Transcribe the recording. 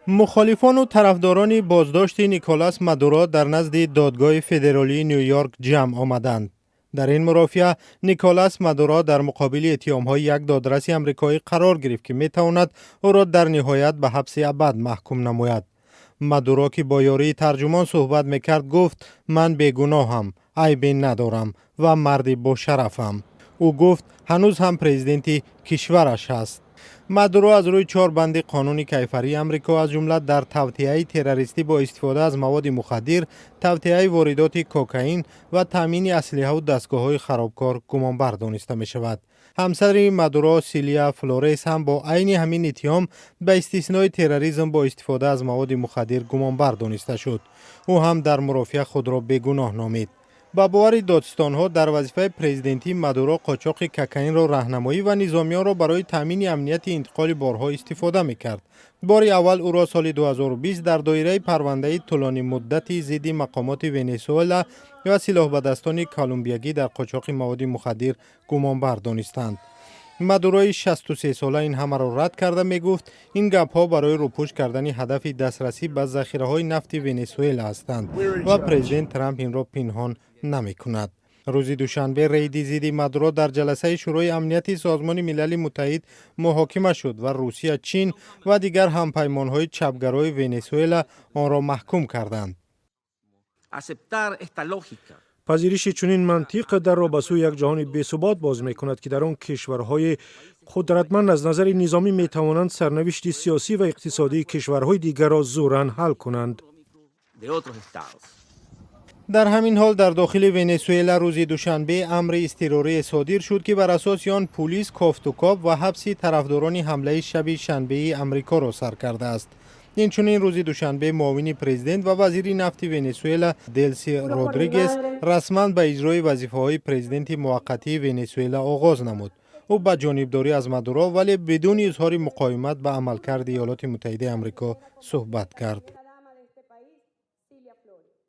Мухолифону тарафдорони боздошти Николас Мадуро дар назди додгоҳи федералии Ню-Йорк ҷамъ омаданд. Дар ин мурофиа Николас Мадуро дар муқобили иттиҳомҳои як додраси амрикоӣ қарор гирифт, ки метавонад ӯро дар ниҳоят ба ҳабси абад маҳкум намояд. Мадуро, ки бо ёрии тарҷумон суҳбат мекард, гуфт: «Ман бегуноҳам, айбе надорам ва марди бошарафам». Ӯ гуфт, ҳанӯз ҳам президенти кишвараш ҳаст. Мадуро аз рӯи чор банди қонуни кайфарии Амрико, аз ҷумла дар тавтиаи террористӣ бо истифода аз маводи мухаддир, тавтиаи воридоти кокаин ва таъмини аслиҳаву дастгоҳҳои харобкор гумонбар дониста мешавад. Ҳамсари Мадуро, Силия Флорес, ҳам бо айни ҳамин иттиҳом, ба истиснои терроризм бо истифода аз маводи мухаддир, гумонбар дониста шуд. Ӯ ҳам дар мурофиа худро бегуноҳ номид. Ба бовари додстонҳо, дар вазифаи президентӣ Мадуро қочоқи кокаинро раҳнамоӣ ва низомиёнро барои таъмини амнияти интиқоли борҳо истифода мекард. Бори аввал ӯро соли 2020 дар доираи парвандаи тӯлонимуддати зидди мақомоти Венесуэла ва силоҳбадастони колумбиягӣ дар қочоқи маводи мухаддир гумонбар донистанд. Мадурои 63сола ин ҳамаро рад карда, мегуфт, ин гапҳо барои рӯпӯш кардани ҳадафи дастрасӣ ба захираҳои нафти Венесуэла ҳастанд ва президент Трамп инро пинҳон намекунад. Рӯзи душанбе рейди зидди Мадуро дар ҷаласаи Шӯрои амнияти Созмони Милали Муттаҳид муҳокима шуд ва Русия, Чин ва дигар ҳампаймонҳои чапгарои Венесуэла онро маҳкум карданд. Пазириши чунин мантиқ дарро ба сӯи як ҷаҳони бесубот боз мекунад, ки дар он кишварҳои қудратманд аз назари низомӣ метавонанд сарнавишти сиёсӣ ва иқтисодии кишварҳои дигарро зӯран ҳал кунанд. Дар ҳамин ҳол, дар дохили Венесуэла рӯзи душанбе амри изтирорие содир шуд, ки бар асоси он пулис кофтукоб ва ҳабси тарафдорони ҳамлаи шаби шанбеи Амрикоро сар кардааст. Инчунин рӯзи душанбе муовини президент ва вазири нафти Венесуэла Делси Родригес расман ба иҷрои вазифаҳои президенти муваққатии Венесуэла оғоз намуд. Ӯ ба ҷонибдорӣ аз Мадуро, вале бидуни изҳори муқовимат ба амалкарди Иёлоти Муттаҳидаи Амрико суҳбат кард.